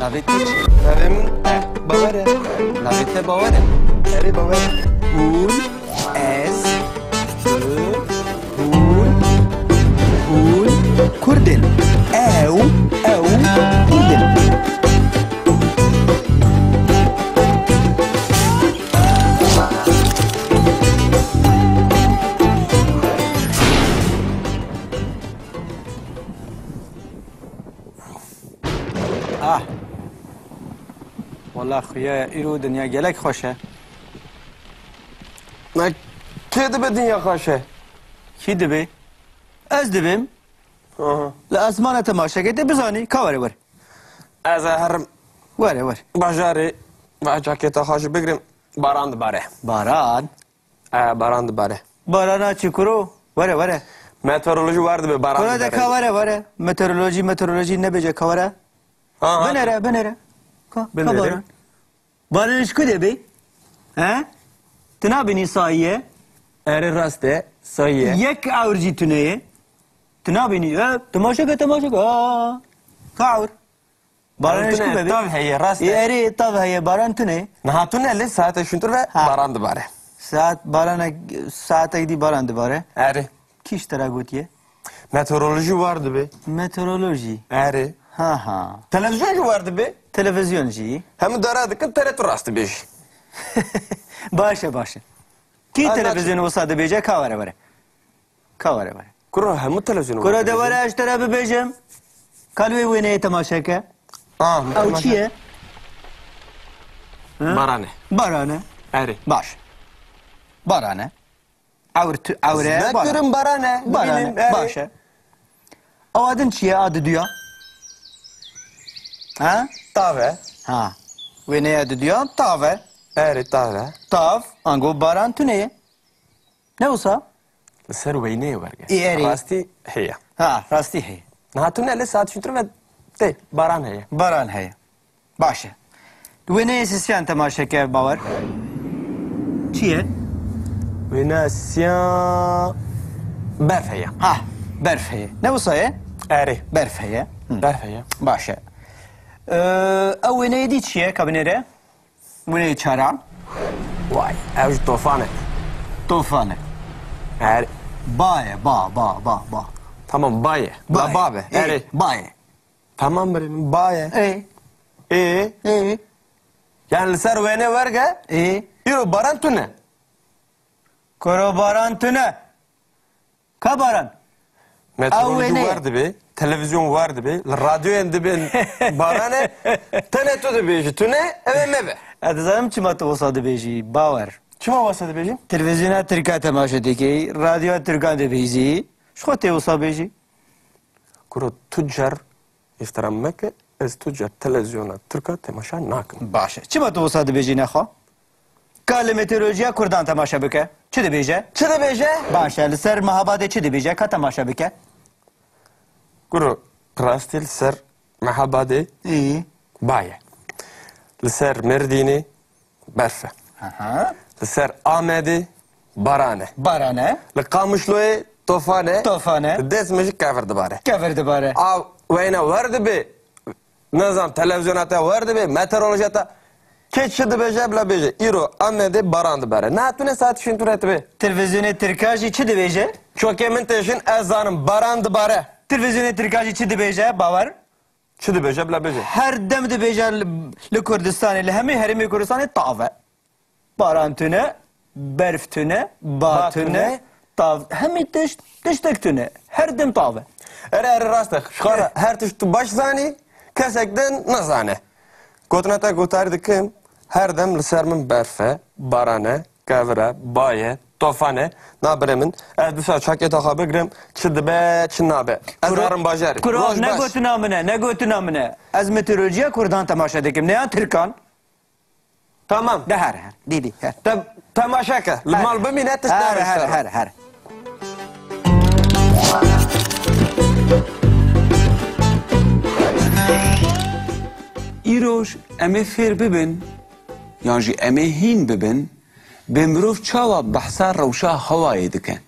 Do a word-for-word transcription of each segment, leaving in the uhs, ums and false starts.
Navê te çi? Navê min Bawer e. Navê te Bawer e? Erê, Bawer e. Hûn, ez, tu, hûn, hûn Kurd in. Ew, ew Kurd in. Ah. Wela xuya, îro dinya gelek xweş e. Me kê dibe dinya xweş e? Kî dibe? Ez dibim. Aha. Li esmana temaşe kete bizanî, ka were were. Ez ê herim. Were were. Bajarê ve çaketa xwe jî bigrim. Baran dibare. Baran? E, baran dibare. Barana çi kuro? Were were. Meteoroloji wer dibe baran dibare. Kuro de ka were were. Meteoroloji, meteoroloji nebêje ka were. Ha, ha. Binere, binere. Ka, ka baran. Baran ji ku de bê? He? Tu nabînî sayî ye? Erê, rast e, sayî ye. Yek ewr jî tune ye. Tu nabînî, he? Temaşe ke, temaşe ke. Aa. Ka ewr. Baran ji ku bebê? Tav heye, rast e. Ê, erê, tav heye, baran tune. Niha tune lê saete şûntir ve baran dibare. Saet barana, saatek dî baran dibare. Erê. Kî ji te re gotiye? Meteorolojî war dibe. Meteorolojî? Erê. Ha ha. Televîzyon jî war dibe. Televîzyon jî. Hemû dara dikin, tere tu rast dibêjî. Baş e, baş e. Kî televîzyonê wisa dibêje, ka were were. Ka were were. Kuro, hemû televîzyonê wisa dibêje. Kuro de were ez ji te re bibêjim. Ka li wê wêneyê temaşe ke. Ah, ew çi ye? Baran e. Baran e. Erê. Baş. Baran e. Ewr tu, ewr e. Ez nakirim, baran e. Baran e. Dibînim, erê. Baş e. Ewa din çi ye, a diduya? Ha? Tav e. Ha. Wêneya diduya tav e. Erê, tav e. Tav, ango baran tune ye. Ne wisa? Li ser weyneyê werge. Ê, erê. Rastî heye. Ha, rastî heye. Niha tune lê saet şûntir ve tê, baran heye. Baran heye. Baş e. Wêneyê sisiyan temaşe ke, Bawer. Çi ye? Wêneya sisiyan berf heye. Ha, berf heye. Ne wisa ye? Erê. Berf heye. Hı. Berf heye. Baş e. Ee, ew wêneyê dî çi ye? Ka binêre. Wêneyê çaran. Vay, ew jî tofan e. Tofan e. Erê. Ba ye, ba, ba, ba, ba. Tamam, ba ye. Ba ye. La ba be. Ê, erê. Ba ye. Tamam birê min, ba ye. Ê. Ê. Ê. Yani li ser wêne werge. Ê. Îro baran tune. Kuro baran tune. Ka baran? Meteoroloji war dibe, televîzyon war dibe, li radyoyên dibên baran e, tenê tu dibêjî tune, ew ê me be. Ez dizanim çima tu wisa dibêjî, Bawer. Çima wisa dibêjî? Televîzyona tirka temaşe dikî, radyoya tirkan dibîzî, ji xwe tê wisa bêjî. Kuro, tu car îhtiram meke, ez tu car televîzyona tirka temaşa nakim. Baş e. Çima tu wisa dibêjî nexwe? Ka li meteorolojiya kurdan temaşe bike. Çi dibêje? Çi dibêje? Baş e. Li ser Mehabadê çi dibêje? Ka temaşe bike. Kuro, rastî li ser Mehabadê ba ye. Li ser Mêrdînê berf e. Aha. Li ser Amedê baran e. Baran e. Li Qamişloyê tofan e. Tofan e. Li Dêsmê jî kevir dibare. Kevir dibare. A weyne wer dibe, nizam, televîzyona te wer dibe, meteorolojiya te. Kê çi dibêje, bila bêje. Îro Amedê baran dibare. Niha tune saet şûntir e dibe. Televîzyonê tirka jî çi dibêje? Çokê min têşin, ez zanim baran dibare. Televîzyonê tirka jî çi dibêje, Bawer? Çi dibêje, bila bêje. Her dem dibêje li, li Kurdistanê, li hemî herêmê Kurdistanê tav e. Baran tune, berf tune, ba tune, tav, hemî tişt, tiştek tune. Her dem tav e. Erê, erê, rast e. Ji xwe re her tişt tu baş zanî, kesek din nizane. Gotina te guhdarî dikim, her dem li ser min berf e, baran e, kevir e, ba ye, tofan e. Na birê min, ez dîsa çakêta xwe bigrim, çi dibe, çi nabe. Ez herim bajarê. Kuro, ne gotina min e, ne gotina min e. Ez meteorolojiya kurdan temaşe dikim, ne ya tirkan. Tamam. De her, her. Dî, dî, her. Te, temaşe ke. Li mal bimîne, tişt her, her, her. Îroj em ê fêr bibin, yan jî em ê hîn bibin, bê mirov çawa behsa rewşa hewayê dike?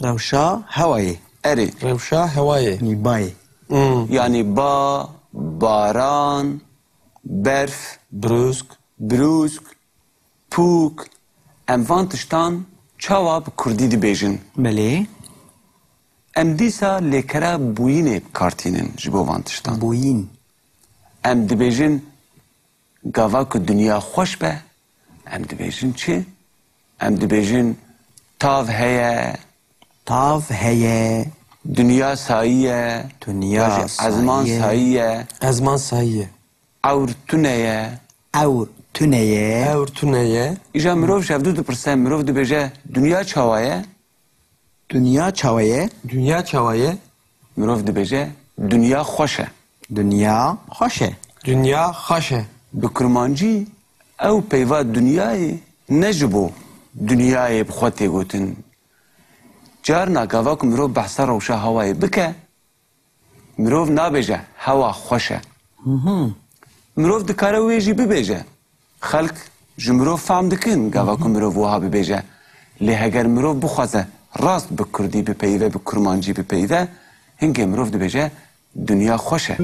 Rewşa hewayê. Erê. Rewşa hewayê. Yanî bayê. Hmm. Yanî ba, baran, berf, brûsk, brûsk, pûk. Em van tiştan çawa bi kurdî dibêjin? Belê. Em dîsa lêkera bûyînê bi kar tînin ji bo van tiştan. Bûyîn. Em dibêjin, gava ku dinya xweş be, em dibêjin çi? Em dibêjin, tav heye. Tav heye. Dinya sayî ye. Dinya Ya jî ezman sayî ye. Sayî ye. Ezman sayî ye. Ewr tune ye. Ewr tune ye. Ewr tune ye. Îja mirov ji hevdû dipirse, mirov dibêje, dinya çawa ye? Dinya çawa ye? Dinya çawa ye? Mirov dibêje, dinya xweş e. Dinya xweş e. Dinya xweş e. Bi kurmancî ew peyva dinyayê ne ji bo dinyayê bi xwe tê gotin. Carna gava ku mirov behsa rewşa hewayê bike, mirov nabêje hewa xweş e. Mirov dikare wê jî bibêje. Xelk ji mirov fehm dikin, gava ku mirov wiha bibêje. Lê heger mirov bixwaze rast bi kurdî bipeyive, bi kurmancî bipeyive, hingê mirov dibêje, dinya xweş e.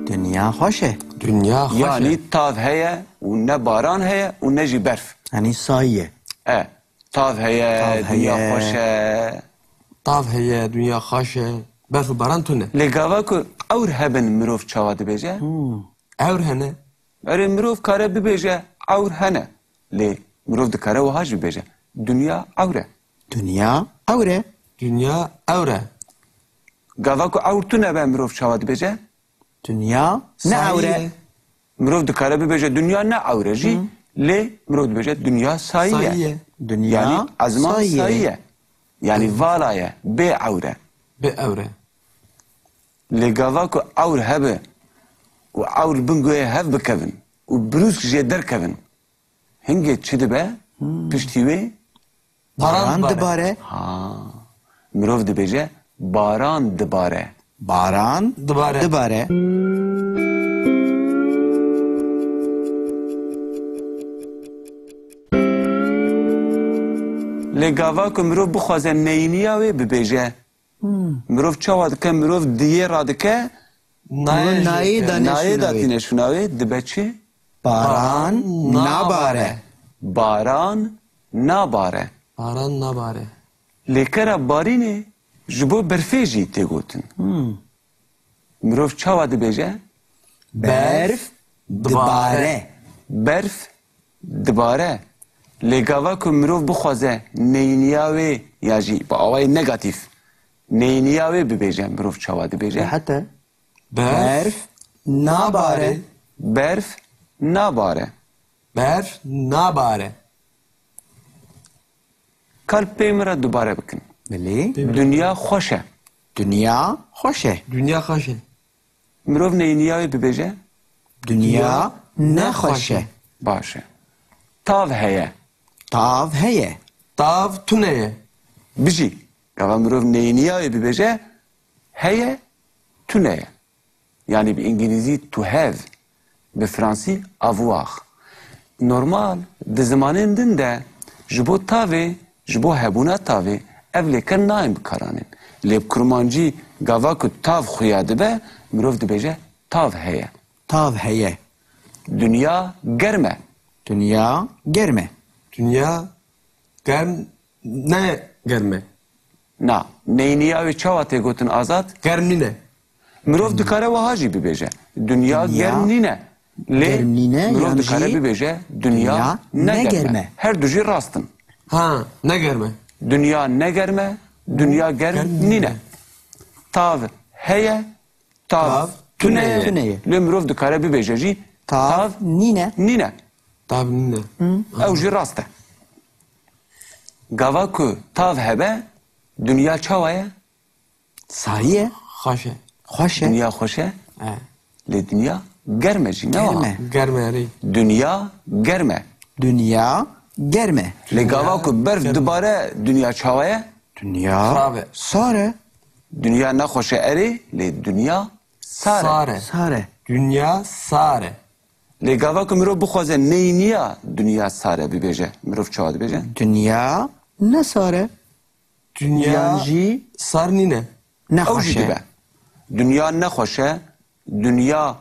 Dinya xweş e. Dinya xweş e. Yanî tav heye û ne baran heye û ne jî berf. Yanî sayî ye. E, tav heye, Tav dinya heye. Xweş e. Tav heye, dinya xweş e. Berf û baran tune. Lê gava ku ewr hebin, mirov çawa dibêje? Hmm. Ewr hene. Erê, mirov kare bibêje, ewr hene. Lê mirov dikare wiha jî bibêje, dinya ewr e. Dinya ewr e. Dinya ewr e. Gava ku ewr tune be, mirov çawa dibêje? Dinya ne ewr e. Mirov dikare bibêje, dinya ne ewr e jî, lê mirov dibêje, dinya sayî ye. Sayî ye. Dinya Yanî ezman sayî ye. Sayî ye. Yanî vala ye, bê ewr e. Bê ewr e. Lê gava ku ewr hebe û ewr bin guhê hev bikevin û brûsk jê derkevin, hingê çi dibe? Hmm. Piştî wê? Baran Baran dibare. Dibare. Ha. Mirov dibêje, baran dibare. Baran Dibare. Dibare. Lê gava ku mirov bixwaze neyniya wê bibêje, Hmm. Mirov çawa dike? Mirov diyê radike, Nayê nayê jêdike. Danê Nayê şûna wê. Datîne şûna wê, dibe çi? Baran Baran nabare. Nabare. Baran nabare. Baran nabare. Lêkera barînê ji bo berfê jî tê gotin. Hmm. Mirov çawa dibêje? Berf Berf dibare. Dibare. Berf dibare. Lê gava ku mirov bixwaze neyniya wê ya jî bi awayê negatîf neyniya wê bibêje, mirov çawa dibêje? Hete. Berf Berf nabare. Nabare. Berf nabare. Berf nabare. Kal pê min re dubare bikin. Belê. Dinya xweş e. Dinya xweş e. Dinya xweş e. Mirov neyniya wê bibêje? Dinya ne xweş e. Baş e. Tav heye. Tav heye. Tav tune ye. Bijî. Gava mirov neyniya wê bibêje, heye, tune ye. Yanî bi îngilîzî to have, bi fransî avoir. Normal, di zimanên din de ji bo tavê, ji bo hebûna tavê ev lêker nayên bikaranîn. Lê bi kurmancî gava ku tav xuya dibe, mirov dibêje tav heye. Tav heye. Dinya germ e. Dinya germ e. Dinya germ ne germ e. Na, neyniya wê çawa tê gotin, Azad? Germ nîne. Mirov dikare wiha jî bibêje. Dinya Dinya germ nîne. Lê germ nîne, mirov yan dikare jî bibêje, dinya dinya ne ne germ e. Germ e. Her du jî rast in. Ha, ne germ e. Dinya ne germ e, dinya germ Germ nîne. Nîne. Tav heye, tav Tav tune ye. Tune ye. Lê mirov dikare bibêje jî, Tav tav nîne. Nîne. Tav nîne. Ew jî rast e. Gava ku tav hebe, dinya çawa ye? Sayî ye. Xweş e. Xweş e. Dinya xweş e. E. Lê dinya germ e jî, ne Germ wiha? E. Germ e, erê. Dinya germ e. Dinya germ e. Lê gava ku berf Germ e. Dibare, dinya çawa ye? Dinya Xirab e. Sar e. Dinya nexweş e, erê, lê dinya sar e. Sar e. Sar e. Dinya sar e. Lê gava ku mirov bixwaze neyniya dinya sar e bibêje, mirov çawa dibêje? Dinya ne sar e. Dinya Yan jî sar nîne. Ew jî nexweş e. Dibe. Dinya nexweş e. Dinya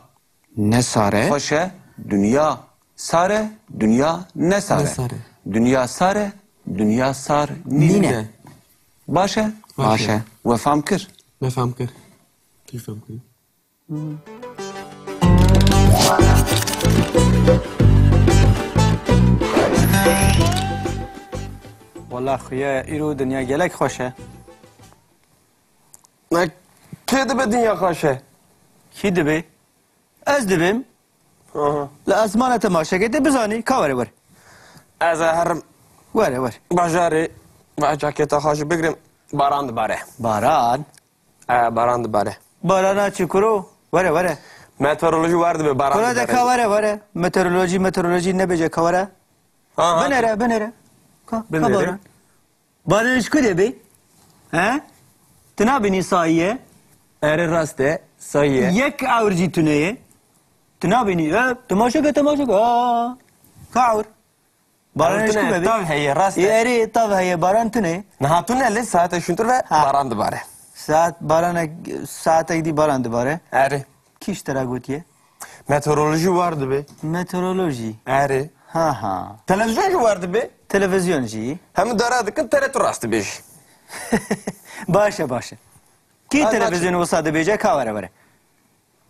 Ne sar e. Xweş e. Dinya sar e. Dinya ne sar e. Ne sar e. Dinya sar e. Dinya sar nîne. Nîne. Baş e. Baş e. We fam kir. Me fam kir. Kî fam kir? Wela xuya îro dinya gelek xweş e. Ne, kê dibe dinya xweş e? Kî dibe? Ez dibêm. Aha. Li esmana temaşeke tê bizanî. Ka were were. Ez ê herim Were were. Bajarê, va caketa xwe jî bigrim. Baran dibare. Baran? E, baran dibare. Barana çi kuro? Were were. Meteorolojî wer dibe baran dibare. Kura de ka were were. Meteorolojî, meteorolojî nebêje ka were. Aha. Binêre, binêre. Ka, ka baran. Baran ji ku de bê? He? Tu nabînî sayî ye? Erê, rast e, sayî ye. Yek ewr jî tune ye. Tu nabînî, he? Temaşe ke, temaşe ke. Aa, ka ewr. Baran ji ku bê? Tav heye, rast e. Erê, tav heye, baran tune. Niha tune lê saetek şûntir ve baran dibare. Saet, barana, saetek dî baran dibare. Erê. Kî ji te re gotiye? Meteorolojî war dibe. Meteorolojî? Erê. Ha ha. Televizyon jî war dibe. Televizyon jî? Hemû dara dikin, tere tu rast dibêjî. Baş e, baş e. Kî televizyon wisa dibêje, ka were were.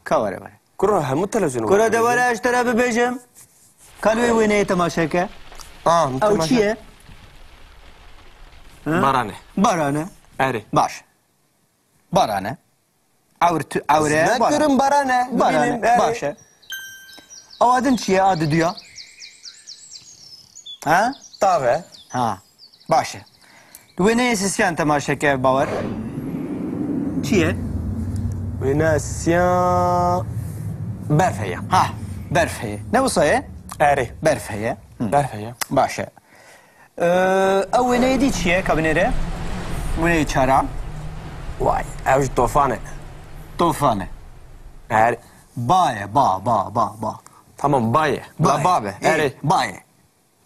Ka were were. Kuro hemû televizyon. Kuro de were ez ji te re bibêjim. Ka li wê wêneyê temaşe ke. Ew çi ye? Baran e. Baran e. Erê. Baş. Baran e. Ewr tu, ewr e. Ez nekirim, baran e. Baran e. Baş e. Ewa din çi ye, a diduya? Ha? Tav e. Ha. Baş e. Li wêneyê sisiyan temaşe ke, Bawer. Çi ye? Wêneya sisiyan berf heye. Ha, berf heye. Ne wisa ye? Erê. Berf heye. Hı. Berf heye. Baş e. Ee, ew wêneyê dî çi ye, ka binêre? Wêneyê çara? Vay, ew jî tofan e. Tofan e. Erê. Ba ye, ba, ba, ba, ba. Tamam, ba ye. Ba ye. La ba be. Ê, erê. Ba ye.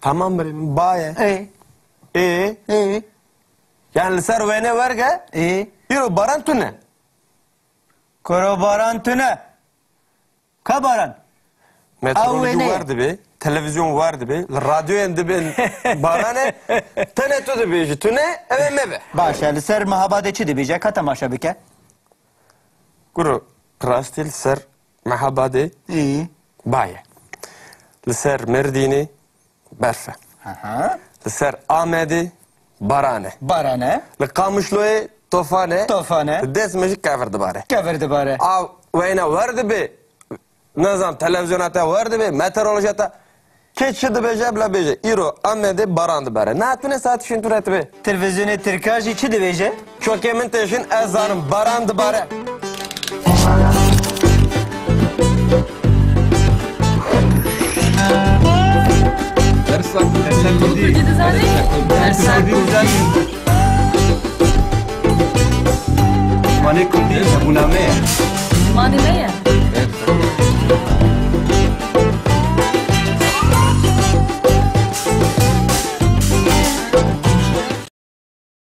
Tamam birê min, ba ye. Ê. Ê. Ê. Yani li ser wêne werge. Ê. Îro baran tune. Kuro baran tune. Ka baran? Meteorolojî war dibe, televizyon war dibe, li radyoyên dibên baran e, tenê tu dibêjî tune, ew ê me be. Baş e, li ser Mehabadê çi dibêje? Ka temaşe bike. Kuro, rastî li ser Mehabadê ba ye. Li ser Mêrdînê berf e. Aha. Li ser Amedê baran e. Baran e. Li Qamişloyê tofan e. Tofan e. Li Dêsmê jî kevir dibare. Kevir dibare. A wêne wer dibe, nizam televizyona te wer dibe, meteorolojiya te. Kê çi dibêje, bila bêje. Îro Amedê baran dibare. Niha tune saet şûntir e dibe. Televîzyonê tirka jî çi dibêje? Çokê min têşin, ez zanim, baran dibare. Dersa, dersa Kurdî. Kurdî dizanî? Dersa Kurdî dizanî. Zimanê Kurdî hebûna me ye. Zimanê me ye.